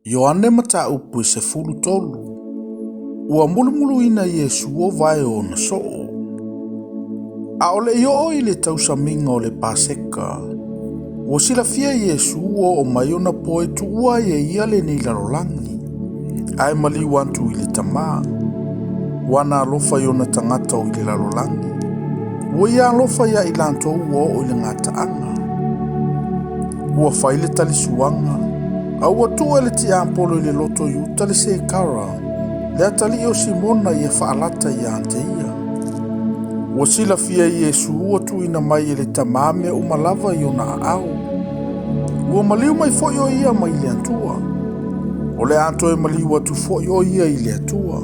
Ioane Mataupu e 13. Ua mulumuluina Iesu o vae o ona soo. A o le i oo i le tausamiga o le Paseka, ua silafia e Iesu ua oo mai ona po e tuua ai e ia lenei lalolagi, ae maliu atu i le Tamā. Ua na alofa i ona tagata o i le lalolagi, ua ia alofa ia i latou ua oo i le gataaga. Ua fai le talisuaga, a ua tuu e le tiapolo i le loto Iuta le sekara, le atalii o Simona ia faalata ia te ia. Ua silafia e Iesu ua tuuina mai e le Tamā mea uma lava i ona aao. Ua maliu mai foi o ia mai le Atua. O le a toe maliu atu foi o ia i le Atua.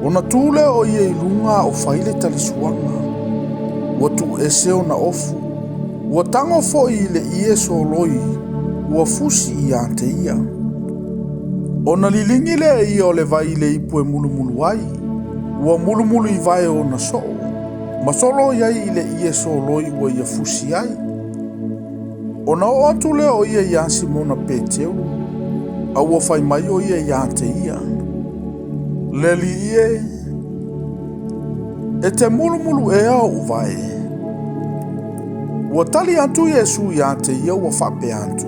Ona tu lea o ia i luga a o fai le talisuaga. Ua tuuese ona ofu. Ua tago foi i le ie soloi ua fusi ia te ia. Ona liligi lea e ia o le vai i le ipu e mulumulu ai. Ua mulumulu i vae o ona soo, ma soloi ai i le ie soloi ua ia fusi ai. Ona oo atu lea o ia iā Simona Peteulu, a ua fai mai o ia iā te ia, Le Alii e, e te mulumulu ea oʻu vae? Ua tali atu Iesu iā te ia ua faapea atu,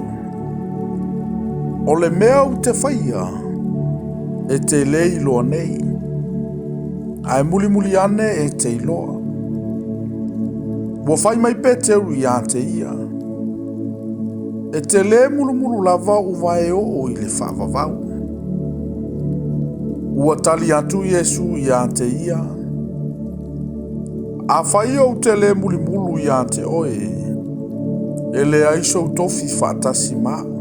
O le mea ou te faia, e te lē iloa nei, ae mulimuli ane e te iloa. Ua fai mai Peteru iā te ia, E te lē mulumulu lava oʻu vae oo i le faavavau. Ua tali atu Iesu iā te ia, Afai ou te lē mulimulu iā te oe, e leai sou tofi faatasi ma au.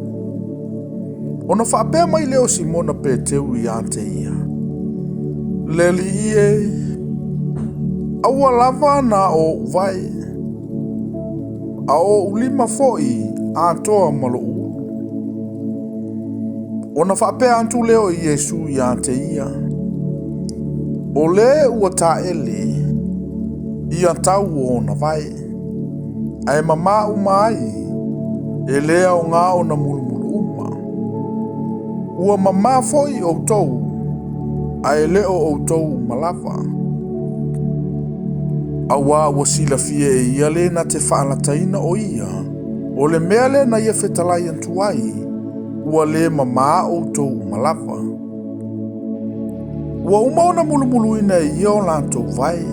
Ona faapea mai lea o Simona Peteru iā te ia, Le Alii e, aua lava na o oʻu vae, a o oʻu lima foi atoa ma loʻu ulu. Ona faapea atu lea o Iesu iā te ia, O le ua taele, ia tau o ona vae, ae mamā uma ai, e lē aoga ona mulumulu uma. Ua mamā foi outou, ae le o outou uma lava. Auā ua silafia e ia le na te faalataina o ia, o le mea lea na ia fetalai atu ai, ua lē mamā outou uma lava. Ua uma ona mulumuluina e ia o latou vae.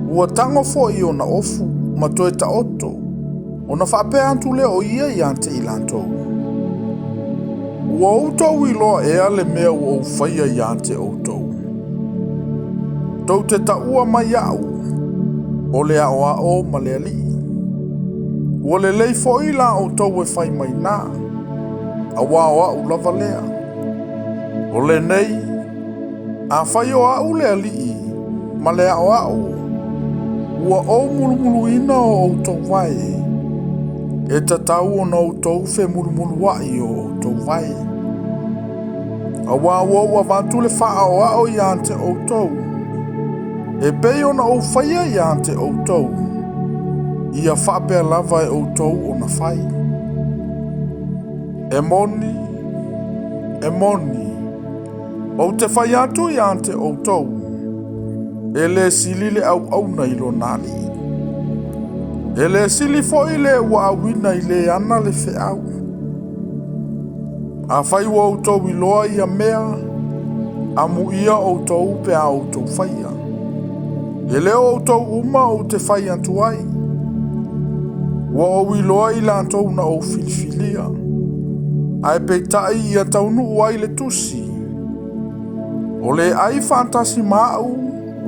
Ua tago foi i ona ofu ma toe taoto, ona faapea atu lea o ia ia te i latou, Ua outou iloa ea le mea ua ou faia ia te outou? Tou te taua mai aʻu, o le Aoao ma le Alii. Ua lelei foi la outou e fai mai na, auā o aʻu lava lea. O lenei, afai o aʻu le Alii ma le Aoao, ua ou mulumuluina o outou vae, e tatau ona outou femulumuluaʻi o outou vae. Auā ua ou avatu le faaoao ia te outou, e pei ona ou faia ia te outou, ia faapea lava e outou ona fai. E moni, e moni, ou te fai atu ia te outou, e lē sili le auauna i lona alii. E lē sili foi le ua auina i le ana le feau. Afai ua outou iloa ia mea, amuia outou pe a outou faia. E le o outou uma ou te fai atu ai. Ua ou iloa i latou na ou filifilia, ae peitai ia taunuu ai le tusi, O le ai faatasi ma au,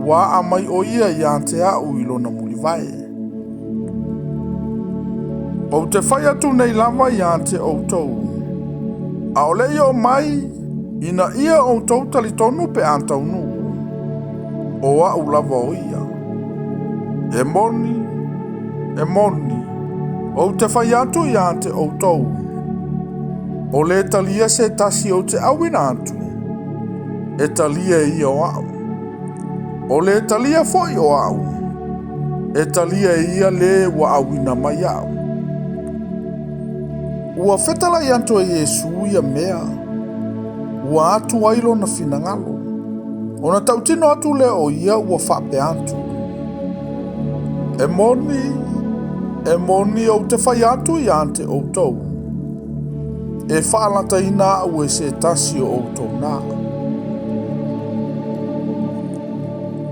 ua aa mai o ia ia te au i lona mulivae. Ou te fai atu nei lava ia te outou, ʻaʻole i oo mai, ina ia outou talitonu pe a taunuu, o aʻu lava o ia. E moni, e moni, ou te fai atu ia te outou, o le talia se tasi ou te ʻauina atu, e talia e ia o aʻu. O le talia foi o aʻu, e talia e ia le ua ʻauina mai aʻu. Ua fetalai atu e Iesu ia mea, ua atu ai lona finagalo. Ona tautino atu lea o ia ua faapea atu, E moni, e moni ou te fai atu ia te outou, e faalataina au e se tasi o outou nā.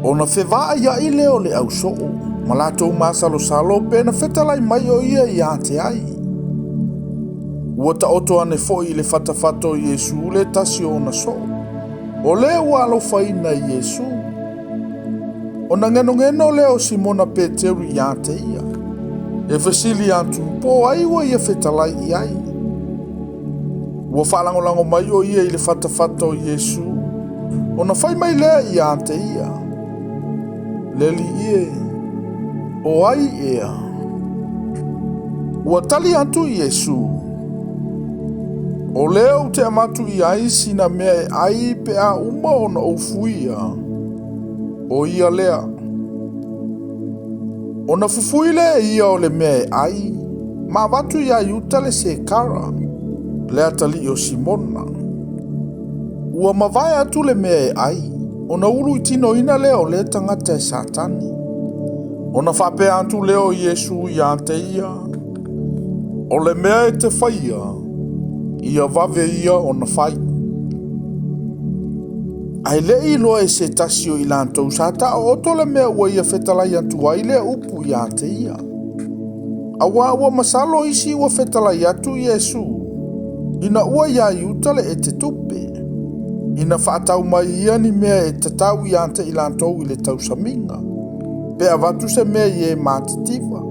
Ona fevaaiai lea o le ausoo, ma latou masalosalo pe na fetalai mai o ia ia te ai. Ua taoto ane foi i le fatafata o Iesu le tasi o ona soo. O le ua alofaina e Iesu. Ona genogeno lea o Simona Peteru ia te ia. E fesili atu, po o ai ua ia fetalai i ai? Ua faalagolago mai o ia i le fatafata o Iesu, ona fai mai lea ia te ia, Le Alii e, o ai ea? Ua tali atu Iesu, O lea ou te avatu i ai sina mea e ai pe a uma ona ou fuia, o ia lea. Ona fufui lea e ia o le mea e ai, ma avatu iā Iuta le Sekara, le atalii o Simona. Ua mavae atu le mea e ai, ona uluitinoina lea o lea tagata e Satani. Ona faapea atu lea o Iesu ia te ia, O le mea e te faia, ia vave ia ona fai. Ae le i iloa e se tasi o i latou sa taooto le mea ua ia fetalai atu ai lea upu ia te ia. Auā ua masalo isi ua fetalai atu Iesu, ina ua iā Iuta le ete tupe, ina faatau mai ia ni mea e tatau ia te i latou i le tausamiga, pe avatu se mea i e matitiva.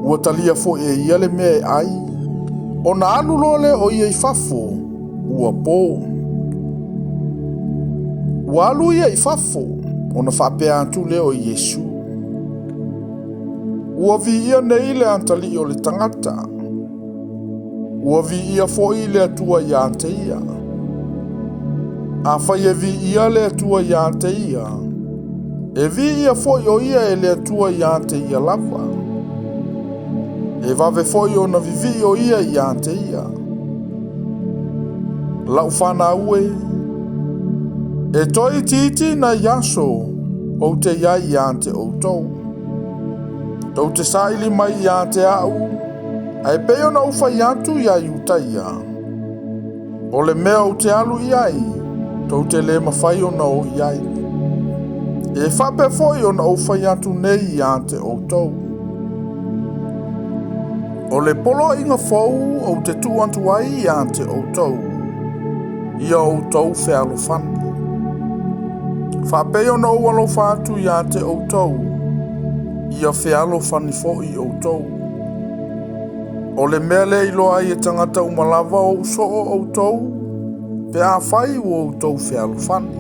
Ua talia foi e ia le mea e ai, ona alu loa lea o ia i fafo, ua po. Ua alu ia i fafo, ona faapea atu lea o Iesu, Ua viia nei le atalii o le tagata, ua viia foi le Atua ia te ia. Afai e viia le Atua ia te ia, e viia foi o ia e le Atua ia te ia lava. E vave foi ona vivii o ia ia te ia. Lau fanau e, e toe itiiti nai aso ou te i ai ia te outou. Tou te saili mai ia te au, ae pei ona ou fai atu iā Iutaia, o le mea ou te alu i ai, tou te le mafai ona o i ai. E faapea foi ona ou fai atu nei ia te outou. O le poloaiga fou ou te tuu atu ai ia te outou, ia outou fealofani. Faapei ona ou alofa atu ia te outou, ia fealofani foi outou. O le mea lea e iloa ai e tagata uma lava o ou soo outou, pe afai ua outou fealofani.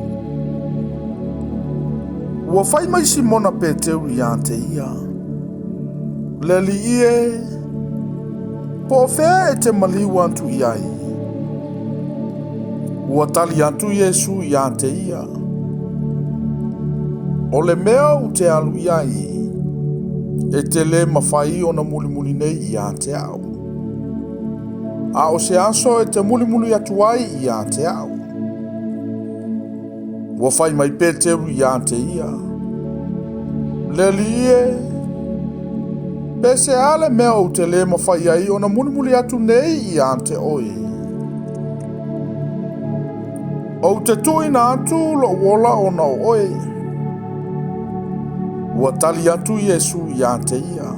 Ua fai mai Simona Peteru ia te ia, Le Alii e, po o fea e te maliu atu i ai? Ua tali atu Iesu ia te ia, O le mea ou te alu i ai, e te le mafai ona mulimuli nei ia te au. A o se aso e te mulimuli atu ai ia te au. Ua fai mai Peteru ia te ia, Le Alii e, pe se a le mea ou te le mafai ai ona mulimuli atu nei ia te oe? Ou te tuuina atu lou ola ona o oe. Ua tali atu Iesu ia te ia,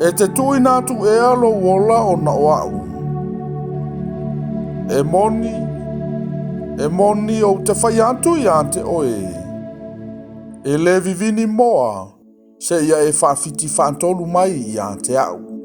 E te tuuina atu ea lou ola ona o au? E moni, e moni ou te fai atu ia te oe, e le vivini moa seia e faafiti faatolu mai ia te au.